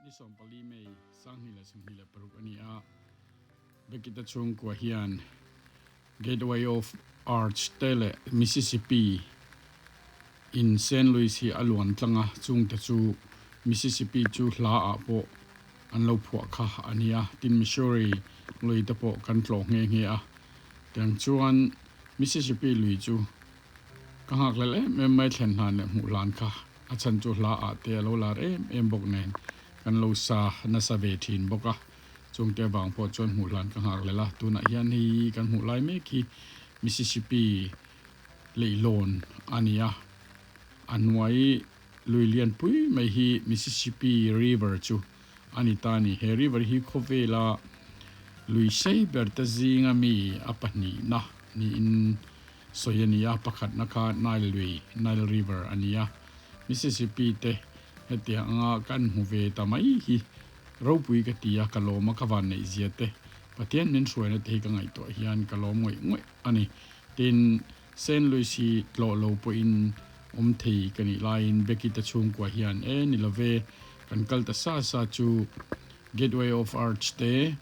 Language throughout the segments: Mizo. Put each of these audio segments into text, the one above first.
Ni 14 May 2026 a ni a, Beckett-a chhungkua hian Gateway of Arch te leh Mississippi in Saint Louis hi a luan tlang a, chungte chu Mississippi chu hla ah pawh an lo phuah kha a ni a, tin Missouri lui te pawh kan tlawh nghe nghe a, tiang chuan Mississippi lui chu ka nghakhlel em em mai thlen hlan leh hmuh hlan kha. A chhan chu hla ah te a lo lar em em bawk nen kan lo sa nasa ve thin bawk a, chungte avang pawh chuan hmuh hlan ka nghak lel a, tunah hian hei kan hmuh lai mek hi Mississippi leihlawn a ni a, a hnuai lui lianpui mai hi Mississippi River chu a ni ta a ni. He river hi khawvela lui sei ber te zinga mi a pahnihna niin Sawi a ni a, pakhatna kha Nile lui, Nile River, a ni a. Mississippi te hetiang anga kan hmu ve ta mai hi ropui ka ti a, ka lawm a, ka van neih zia te, Pathian min hruaina te hi ka ngaihtuah hian ka lawm ngawih ngawih a ni. Tin, Saint Louis hi tlawh lo pawhin awm thei ka nih laiin Becky te chhungkua hian e ni love, kan kal ta sa sa chu Gateway of Arch te,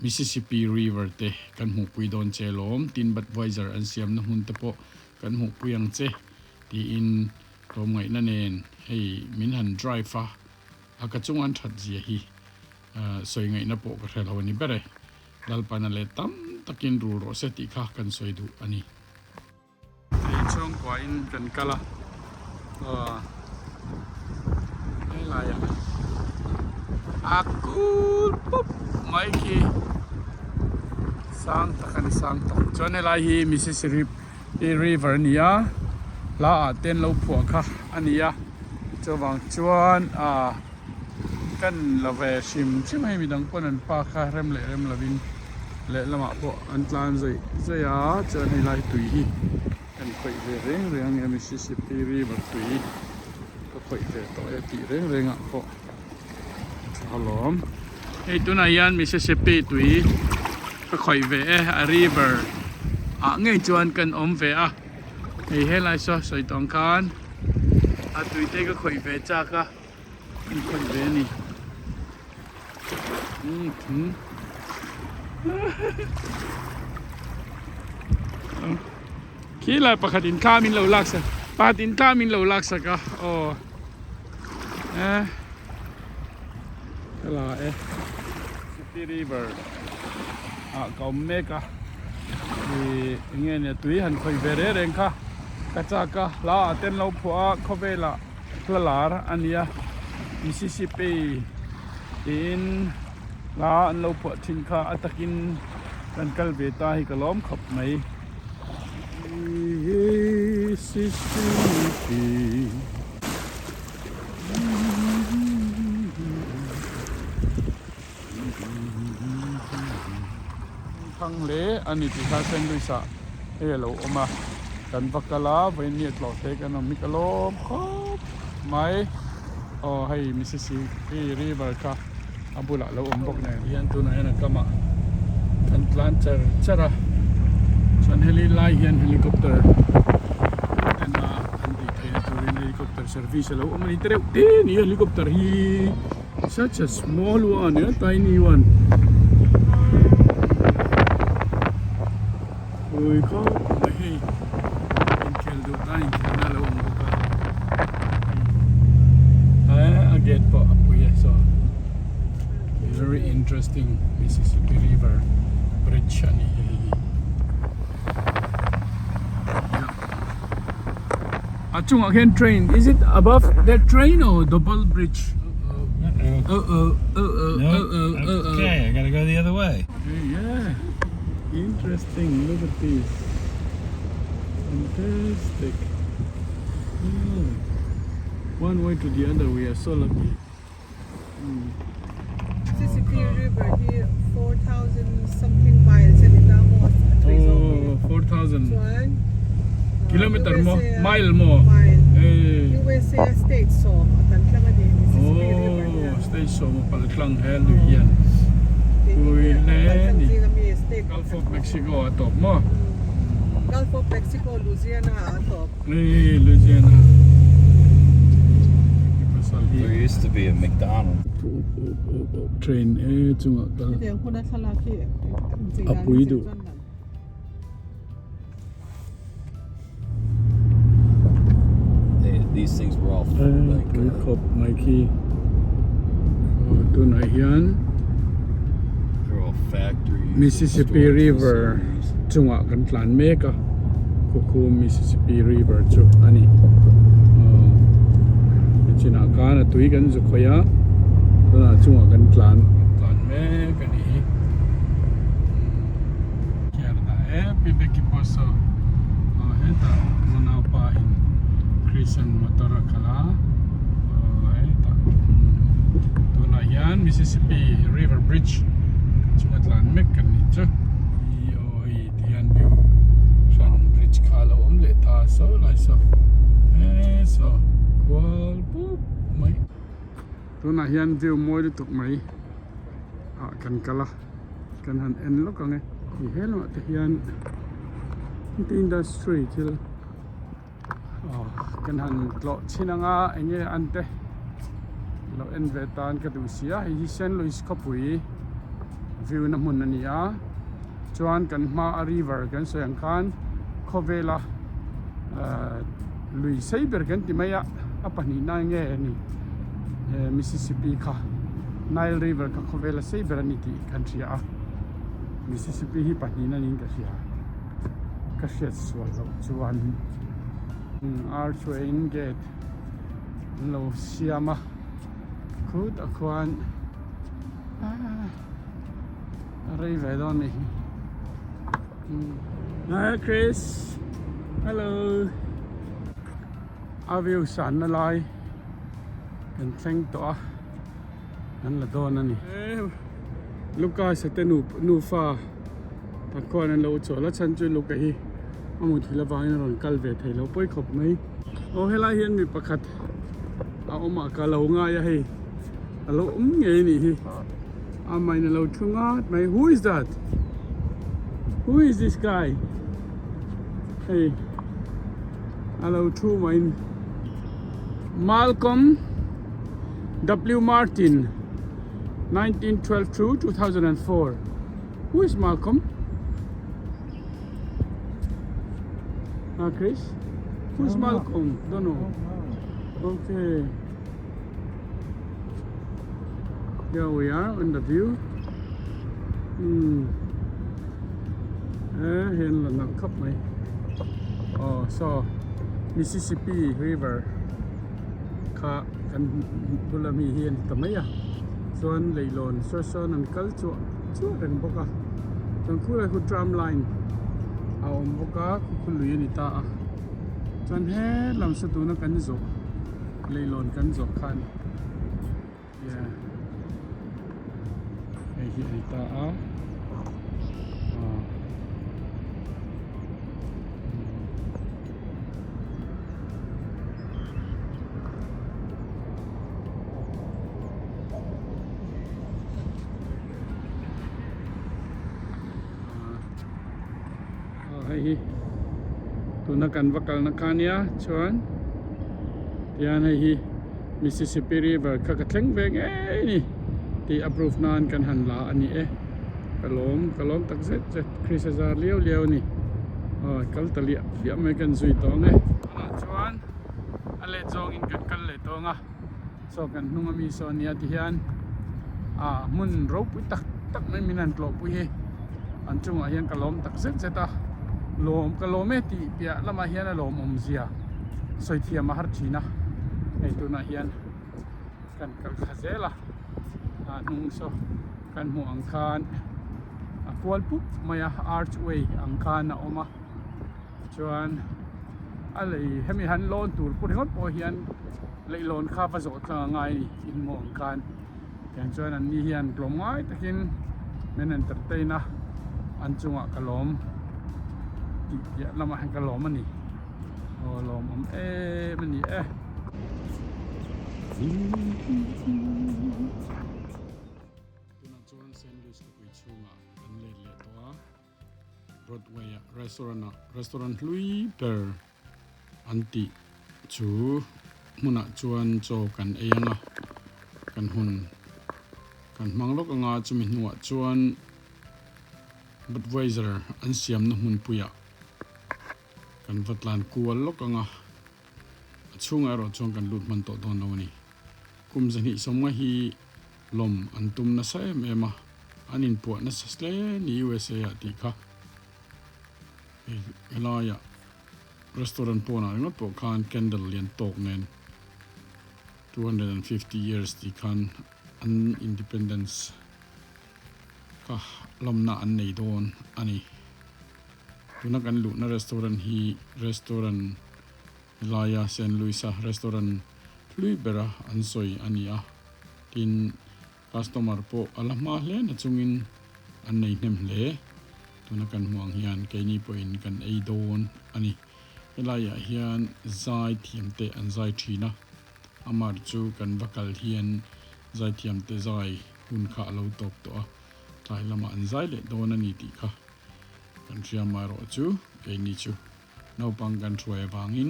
Mississippi River te kan hmuhpui dawn che lawm, tin Budweiser an siamna hmun te pawh kan hmuhpui ang che tiin tlawmngaihna nen hei min han drive a, a ka chung an that zia hi sawi ngaihna pawh ka hre lo a ni ber e. Lalpana leh tam takin rul rawh se tih kha kan sawi duh a ni. Hei chhungkua in kan kal a aw helai ah a kul pup mai khi sang tak a ni sang tak chuan helai hi Mississippi river a ni a hla ah te an lo phuah kha a ni a chuvang chuan ah Kan la ve hrim hrim a hei midang pawn an park a rem leh rem lovin lehlamah pawh an tlan zawih zawih a chuan hei lai tui hi kan khawih ve reng reng a nia Mississippi river tui ka khawih ve tawh e tih reng reng ah pawh a tha alawm. Hei tunah hian Mississippi tui ka khawih ve e a river ah ngei chuan kan awm ve a hei helai saw sawi tawng khan a tui te ka khawih ve chak a. An khawih ve a ni. Umm thing. Khi lai pakhat in thla min lo lak sak pakhat in thla min lo lak sak a aw eh ka la e City River ah ka awm mek a ih eng nge nia tui han khawih ve reng reng kha ka chak a hla ah te an lo phuah a khawvel ah. Hla lar a nia Mississippi tiin hla an lo phuah thin kha a takin kan kal ve ta hi ka lawm khawp mai Mississippi. Thang hle a ni tih kha Saint Louis ah hei a lo awm a kan va kal a vawiin mi a tlawh thei kan awm hi ka lawm khawp mai aw hei Mississippi river kha a bulah a lo awm bawk nen hian tunah hian a kam ah an tlan char char a chuan heli lai hian helicopter ten a an tih theihna turin helicopter service a lo awm a ni tereuh te a ni helicopter hi. Such a small one, a tiny one. Ui khawp mai hei inkhel duh tan inkhelna a lo awm bawk a eh a gate pawh a pui a saw very interesting Mississippi River bridge a ni hei hi A chungah khian train is it above that train or double bridge uh oh uh oh uh oh uh oh Okay, I gotta go the other way. Yeah, interesting. Look at this. Fantastic. Mm. One way to the other, we are so lucky. Mm. Mississippi River hi 4,000 something miles a ni ta maw a thui zawk hi. Oh, 4,000. Chuan Kilometer maw? USA Mile maw? Mile. Eh. USA state sawm a kan tlang a ni Mississippi River hian. Oh, state sawm a pal tlang he lui hian. Pui hle ni. Gulf of Mexico a tawp maw? Gulf of Mexico, Louisiana ah a tawp. Hey, Louisiana. Pasal. There used to be a McDonald's. Train e chungah kal a pui duh. These things were all like Pui khawp mai khi tunah hian Mississippi River chungah kan tlan mek a khukhu Mississippi River chu a ni nichinah khan a tui kan zu khawih a tunah chungah kan tlan tlan mek a ni hi Kiarna e Pi Becky pawh saw aw hetah unaupa in Christian motor a khalh a aw hetah tunah hian Mississippi River Bridge chunga tlan mek kan nih chu i aw hei ti hian view hran bridge kha a lo awm leh ta saw lai saw he saw kual pup mai tunah hian view mawi lutuk mai ah kan kal a kan han en lawk ang e ti he lamah te hian industry thil aw kan han tlawh chhin ang a eng nge an te lo en ve tan ka duh si a hei hi Saint Louis khawpui view na hmun a ni a chuan kan hma a river kan sawi ang khan khawvela ahh lui sei ber kan ti mai a a pahnih na nge a ni Mississippi kha Nile river kha khawvela sei ber a ni tih kan hria a Mississippi hi pahnih na niin ka hria ka hriat sual loh chuan Archway gate an lo siam a khutah khuan ahh a rei ve dawn a ni hi Chris hello a view san na lai kan thleng tawh a an la dawn a ni. Lucas a te nufa tak khuan an lo chawl a chhan chu Luca hi a muthilh avangin a rawn kal ve thei lo pawi khawp mai. Aw helai hian mi pakhat a awm a ka lo ngai a hei a lo awm ngei a nih hi amahin a lo thu ngat mai who is that who is this guy hei a lo thu maiin Malcolm W Martin 1912 to 2004 Who is Malcolm? Ah, Chris? Who's Malcolm? Don't know. Okay. Here we are on the view. Hmm. Eh, hian la nalh khawp mai. Oh, so Mississippi River kha kan bula mi hi a ni ta mai a. Chuan leihlawn saw sawn an kal chuah chuah reng bawk a. Chuan khulai khu tram line a awm bawk a, khu khu lui a ni ta a. Chuan he lam saw tuna kan zawh leihlawn kan zawh kha a ni. Yeah. Hei hi a ni ta a. Hei hi tuna kan va kalna kha ania chuan tihian hei hi Mississippi River kha ka thleng ve ngei a ni tih a proof nan kan han la a ni e ka lawm ka lawm tak zet zet Chris a zar liau liau a ni aw kal ta liah liah mai kan zui tawh ang e tunah chuan a let zawngin kan kal leh tawh ang a. Saw kan hnung ami saw ania ti hian ah hmun ropui tak tak mai min han tlawhpui hi an chungah hian ka lawm tak zet zet a lawm ka lawm e tih piah lamah hian a lawmawm zia sawi thiam a har thin a hei tunah hian kan kal thla zel a ah hnung saw kan hmuh ang khan a kual pup mai a archway ang khan a awm a chuan a lei hemi han lawn tur pawh ringawt pawh hian leihlawn kha va zawh tlang a ngai a ni inhmuh ang khan tiang chuan an ni hian tlawm ngai takin min entertain a an chungah ka lawm tih piah lamah hian ka lawm a ni aw lawmawm em a ni e. Tunah chuan Saint Louis khawpui chhungah kan let leh tawh a. Broadway ah restaurant ah restaurant hlui ber an tih chu hmunah chuan chaw kan ei ang a, kan hun kan hmang lawk ang a, chumi hnuah chuan Budweiser an siamna hmunpuiah kan va tlan kual lawk ang a, a chhungah erawh chuan kan lut hman tawh dawn lo a ni. Kum zahnih sawmnga hi lawm an tum nasa em em a, an inpuah nasa hle ni USA ah tih kha helaiah restaurant pawnah ringawt pawh khan candle lian tawk nen 250 years tih khan an independence kha lawmna an nei dawn a ni. Tuna kan luhna restaurant hi restaurant Helaia Saint Louis-a restaurant hlui bera an sawi a ni a, tin, customer pawh a la hma hle na chungin an nei hnem hle. Tuna kan hmuh ang hian keini pawhin kan ei dawn a ni. Helaiah hian zai thiamte an zai thin a, amah chu kan va kal hian zai thiamte zai hun kha a lo tawp tawh a, tlai lamah an zai leh dawn a ni tih kha kan hria amaherawh chu keini chu. Naupang kan hruai avangin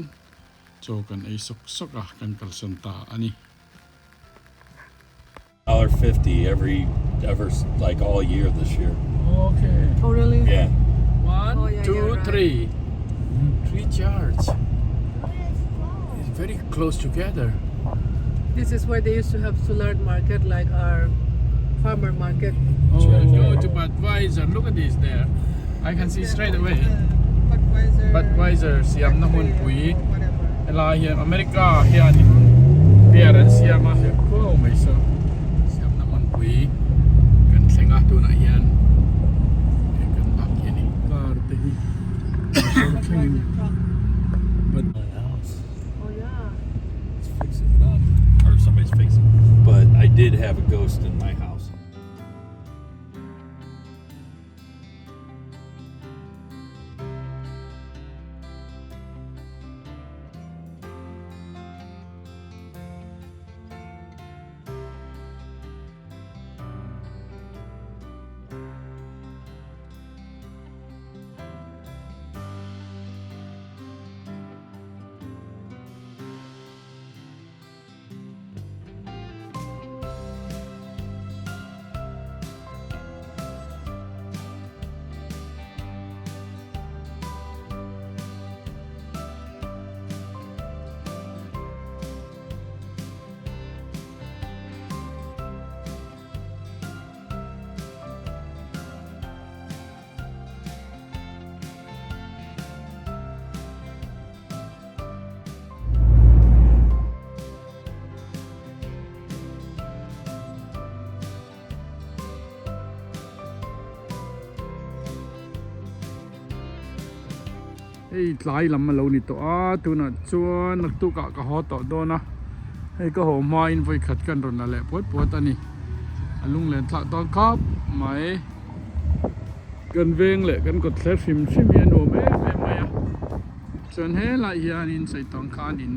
chaw kan ei sawk sawk a, kan kalsan ta a ni. Dollar 50 every ever like all year this year. Okay. Oh really? Yeah. One, Oh, yeah, two, yeah, right. three. Three charge. It's very close together. This is where they used to have Soulard Market, like our farmer market. Oh, go to Budweiser. Look at this there. I can see straight away. Budweiser. Budweiser siamna hmunpui Whatever. helai hian America hianin beer an siam a khuau mai saw siamna hmunpui kan thleng a tunah hian hei kan lak hi a ni car te hi motor thlengin Bud house. Oh yeah. It's fixing it up or somebody's fixing. But I did have a ghost in my house. Hei tlai lam a lo ni tawh a tunah chuan naktuk ah ka haw tawh dawn a hei ka haw hma in vawi khat kan rawn la leh puat puat a ni a lunglen thlak dawn khawp mai kan veng leh kan kawt thler hrim hrim hi a nuam em em mai a. Chuan helai hianin saitawng khanin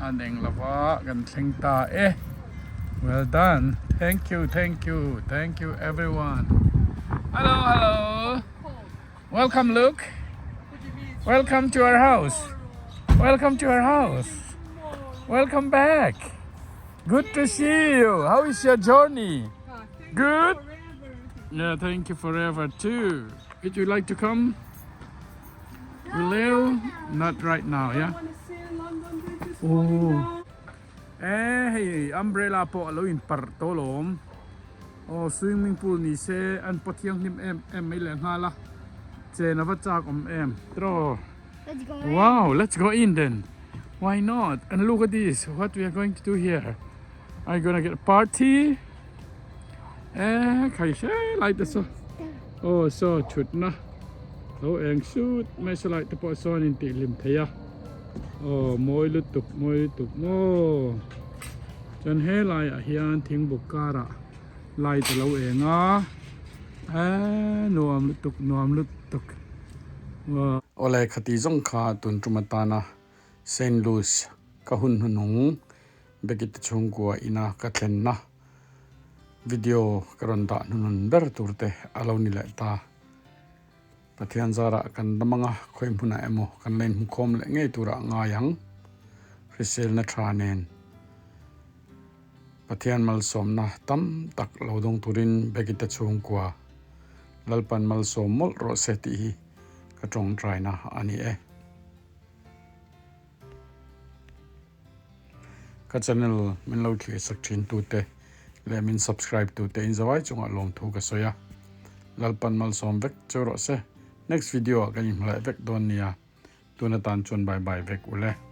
a neng lova kan thleng ta e. Well done. Thank you, thank you, thank you everyone. Hello, hello. Welcome Luke. Welcome to our house. Welcome to our house. Welcome back. Good to see you. How is your journey? Good. Yeah, thank you forever too. Would you like to come? Will Not right now, yeah? Oh. Eh, hei umbrella pawh a lo in parh tawh alawm. Aw swimming pool ni se an paw thianghlim em em mai leh nghal a. Chen a va chak awm em. Tiraw. Let's go in. Wow, let's go in then. Why not? And look at this. What we are going to do here. Are you gonna get a party? Eh, khai hre lai te saw. Aw saw thutna lo eng sut mai saw lai te pawh sawn in tih hlim thei a. Aw mawi lutuk mawi lutuk maw. Chuan he laiah hian thingbuk karah light a lo eng a. Eh nuam lutuk nuam lutuk. Awle khati zawng kha tun tum atana Saint Louis ka hun hnuhnung Beckett te chhungkua ina ka thlenna video ka rawn dah hnuhnun ber tur te a lo ni leh ta. Pathian zarah kan dam anga khawi hmunah emaw kan la inhmukhawm leh ngei turah ngai ang. Hriselna tha nen Pathian malsawmna tam tak lo dawng turin Becky-te chhungkua Lalpan malsawm mawlh rawh se tih hi ka tawngtaina a ni e. Ka channel min lo thlir sak thin tute leh min subscribe tute in zawai chungah lawmthu ka sawi a. Lalpan malsawm vek chu rawh se. Next video ah kan inhmu leh vek dawn nia. Tun atan chuan bye bye vek ule.